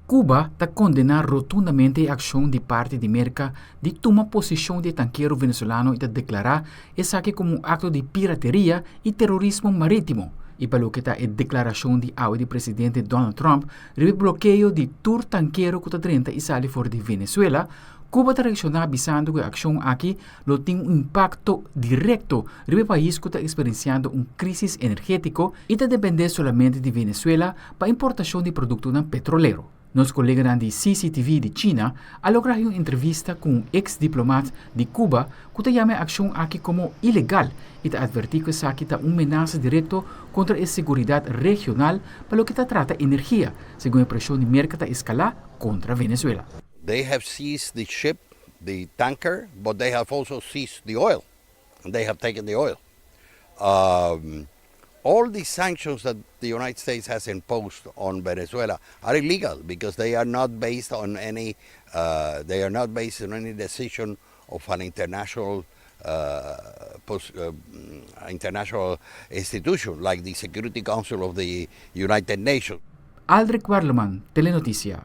Cuba ta condena rotundamente e accion di parti di Merca di tuma posesion di tankero venezolano y ta declara esaki como un acto di pirateria y terorismo maritimo. Y pa loke ta e declaracion di awe di presidente Donald Trump riba blokeo di tur tankero cu ta drenta y sali for di Venezuela, Cuba ta reacciona bisando cu e accion aki lo tin un impacto directo riba e pais cu ta experienciando un crisis energetico y ta depende solamente di Venezuela pa importacion di productonan petrolero. Nos coleganan di CCTV di China a logra un entrevista cu un ex-diplomaat di Cuba cu ta yama e accion aki como ilegal y ta adverti cu esaki ta un menasa directo contra e seguridad regional pa loke ta trata energia, segun e presion di Merca ta escala contra Venezuela. They have seized the ship, the tanker, but they have also seized the oil, and they have taken the oil. All the sanctions that the United States has imposed on Venezuela are illegal because they are not based on any decision of an international institution like the Security Council of the United Nations. Aldrich Werleman, Telenoticia.